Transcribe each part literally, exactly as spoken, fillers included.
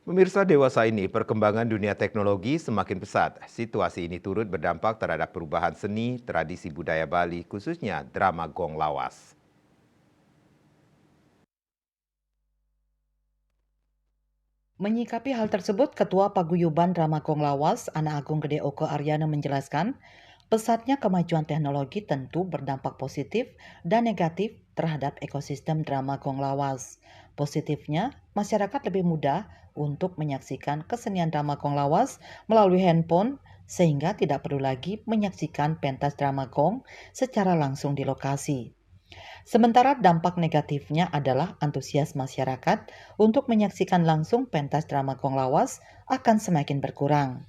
Pemirsa, dewasa ini perkembangan dunia teknologi semakin pesat. Situasi ini turut berdampak terhadap perubahan seni tradisi budaya Bali, khususnya drama gong lawas. Menyikapi hal tersebut, Ketua Paguyuban Drama Gong Lawas, Anak Agung Gede Oko Aryana, menjelaskan, pesatnya kemajuan teknologi tentu berdampak positif dan negatif terhadap ekosistem drama gong lawas. Positifnya, masyarakat lebih mudah untuk menyaksikan kesenian drama gong lawas melalui handphone, sehingga tidak perlu lagi menyaksikan pentas drama gong secara langsung di lokasi. Sementara dampak negatifnya adalah antusias masyarakat untuk menyaksikan langsung pentas drama gong lawas akan semakin berkurang.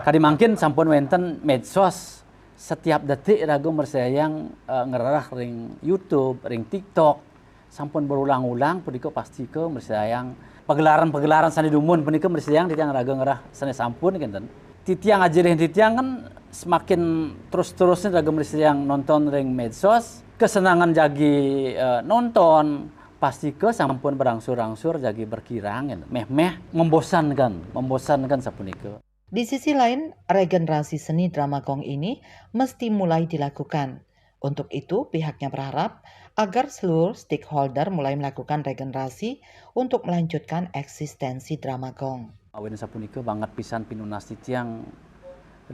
Kadi mangkin sampun wénten medsos, setiap detik raga mresidayang eh, ngrereh ring YouTube, ring TikTok, sampun berulang-ulang punika pastika mresidayang pagelaran-pagelaran sané dumun punika mresidayang titiang raga ngrereh sané sampun kénten. Titiang ajerih titiang kan semakin terus-terusnya raga mresidayang nonton ring medsos, kesenangan jagi eh, nonton, pastika sampun berangsur-angsur jagi berkurang, méh-méh membosankan, membosankan sapunika. Di sisi lain, regenerasi seni drama gong ini mesti mulai dilakukan. Untuk itu, pihaknya berharap agar seluruh stakeholder mulai melakukan regenerasi untuk melanjutkan eksistensi drama gong. Awin sapunika banget pisan pinunas titiang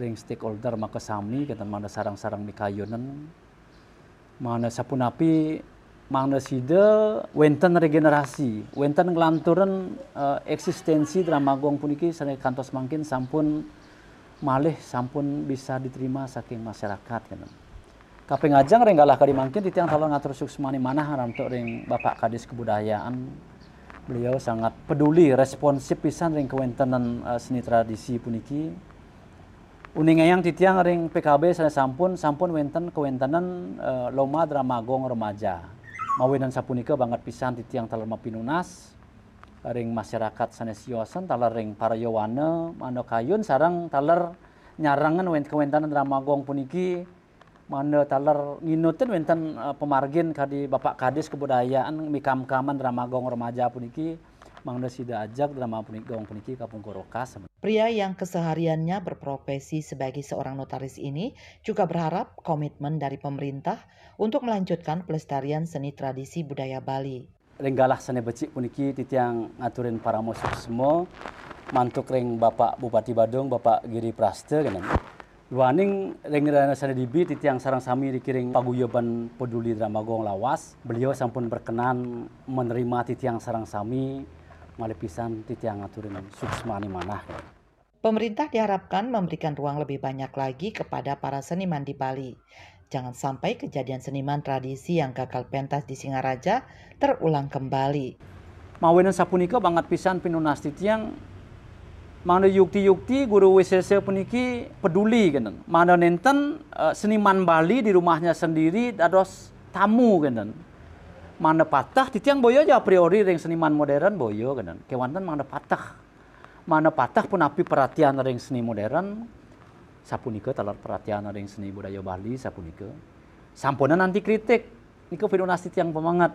ring stakeholder makasami, kénten mangda sareng-sareng mikayunan. Mangda sapunapi mangda sida wénten regenerasi, wénten nglanturin eh, eksistensi drama gong puniki sané kantos mangkin sampun malih sampun bisa diterima saking masyarakat, kénten. Kaping ajeng ring galah kadi mangkin titiang taler ngatur suksmani manah antuk ring Bapak Kadis Kebudayaan. Beliau sangat peduli, responsif pisan ring kawéntenan eh, seni tradisi puniki. Uningayang titiang ring P K B sané sampun, sampun wénten kawéntenan eh, lomba drama gong remaja. Mawinan sapunika banget pisan titiang taler mapinunas ring masyarakat sané siosan, taler ring para yowana, mangda kayun sareng taler nyarengin wén-, kawéntenan drama gong puniki, mangda taler nginutin wénten eh, pamargin kadi Bapak Kadis Kebudayaan mikamkaman drama gong remaja puniki, mangda sida ajeg drama puniki, gong puniki kapungkur rokas. Pria yang kesehariannya berprofesi sebagai seorang notaris ini juga berharap komitmen dari pemerintah untuk melanjutkan pelestarian seni tradisi budaya Bali. Ring galah sané becik puniki titiang ngaturin parama suksma mantuk ring Bapak Bupati Badung, Bapak Giri Prasta, kénten. Duaning ring rahina sané dibi titiang sareng sami riki ring Paguyuban Peduli Drama Gong Lawas, beliau sampun berkenan menerima titiang sareng sami, malih pisan titiang ngaturin suksmani manah. Pemerintah diharapkan memberikan ruang lebih banyak lagi kepada para seniman di Bali. Jangan sampai kejadian seniman tradisi yang gagal pentas di Singaraja terulang kembali. Mawinan sapunika banget pisan pinunas titiang, mangda yukti-yukti Guru Wisesa puniki peduli, kénten. Mangda nénten eh, seniman Bali di rumahnya sendiri dados tamu, kénten. Mangda pateh, titiang boya ja a priori ring seniman modern boya, kénten. Kéwanten mangda pateh. Mangda pateh punapi perhatian ring seni modern, sapunika taler perhatian ring seni budaya Bali sapunika. Sampunang anti kritik. Nika pinunas titiang pamanget.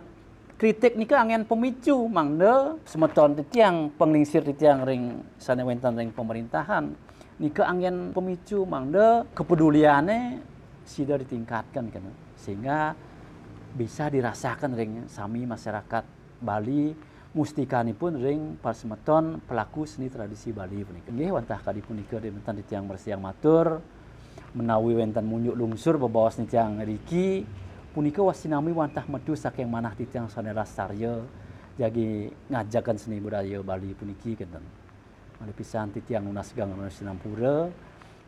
Kritik nika anggén pemicu mangda semeton titiang, panglingsir titiang ring sané wénten ring pemerintahan, nika anggén pemicu mangda kepeduliané sida ditingkatkan, kénten. Sehingga bisa dirasakan ring sami masyarakat Bali, mustikanipun ring para semeton pelaku seni tradisi Bali punika. Inggih, wantah kadi punika, semeton titiang mresidayang matur, menawi wénten munjuk lungsur bebaos titiang riki, punika wasinami wantah metu saking manah titiang sané lastarya jagi ngajegang seni budaya Bali puniki, kénten. Malih pisan titiang nunas geng nunas sinampura,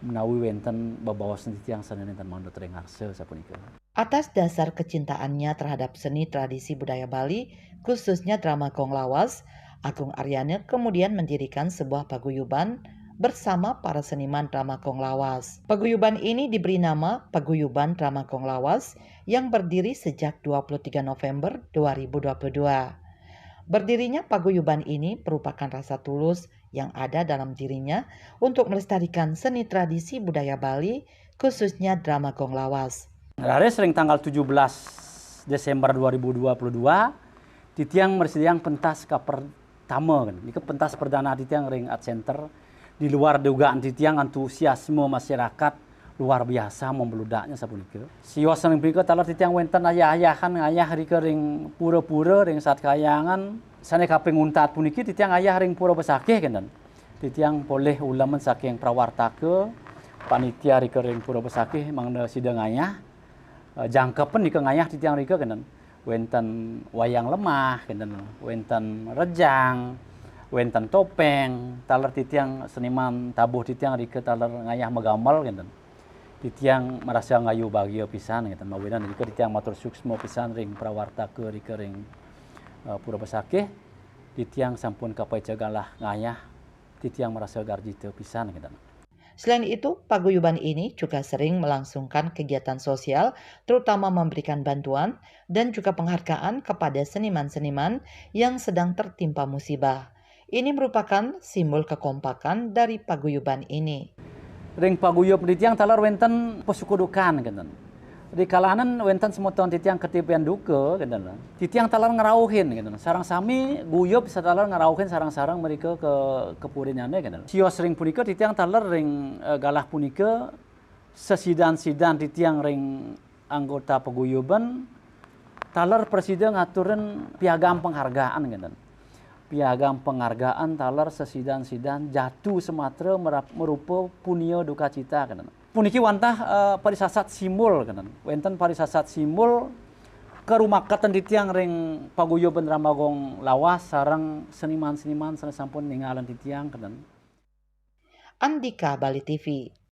menawi wénten bebaos titiang sané nénten manut ring arsa sapunika. Atas dasar kecintaannya terhadap seni tradisi budaya Bali, khususnya drama gong lawas, Agung Aryana kemudian mendirikan sebuah paguyuban bersama para seniman drama gong lawas. Paguyuban ini diberi nama Paguyuban Drama Gong Lawas yang berdiri sejak dua puluh tiga November dua ribu dua puluh dua. Berdirinya paguyuban ini merupakan rasa tulus yang ada dalam dirinya untuk melestarikan seni tradisi budaya Bali, khususnya drama gong lawas. Raris ring tanggal tujuh belas Desember dua ribu dua puluh dua, titiang mresidayang pentas kaper-, utama kan. Nika pentas perdana titiang ring Art Center. Di luar dugaan titiang, antusiasme masyarakat luar biasa membeludaknya sapunika. Sios ring punika taler titiang wenten ayah-ayahan ngayah rika ring pura-pura, ring Sat Kahyangan. Sane kaping untat puniki titiang ngayah ring Pura Besakih kenten. Titiang polih uleman saking prawartaka, panitia rika ring Pura Besakih mangda sida ngayah. Eh, jangkepan nika ngayah titiang rika kenten. Wenten wayang lemah kenten, wenten rejang, wenten topeng, taler titiang seniman tabuh titiang rika taler ngayah magambel kenten. Titiang marasa ngayu bagia pisan kenten. Mawinan rika titiang matur suksma pisan ring prawartaka rika ring, eh, Pura Besakih. Titiang sampun kapaica galah ngayah, titiang marasa garjita pisan kenten. Selain itu, paguyuban ini juga sering melangsungkan kegiatan sosial, terutama memberikan bantuan dan juga penghargaan kepada seniman-seniman yang sedang tertimpa musibah. Ini merupakan simbol kekompakan dari paguyuban ini. Ring paguyub titiang taler wenten pasukudukan kenten. Rikalanan wenten semeton titiang katiban duka kenten. Titiang taler ngrauhin kenten. Sareng sami guyub sataler ngrauhin sareng-sareng mrika ka, ka purinyane kenten. Sios ring punika titiang taler ring, eh, galah punika sesidan-sidan titiang ring anggota paguyuban taler prasida ngaturin piagam penghargaan kenten. Piagam penghargaan taler sesidan-sidan jatu sematra merap-, merupa punia duka cita kenten. Puniki wantah, eh, parisasat simbol kenten. Wenten parisasat simbol karumakatan titiang ring paguyuban Rambagong Lawas sareng seniman-seniman sane sampun ningalin titiang kenten. Andika, Bali T V.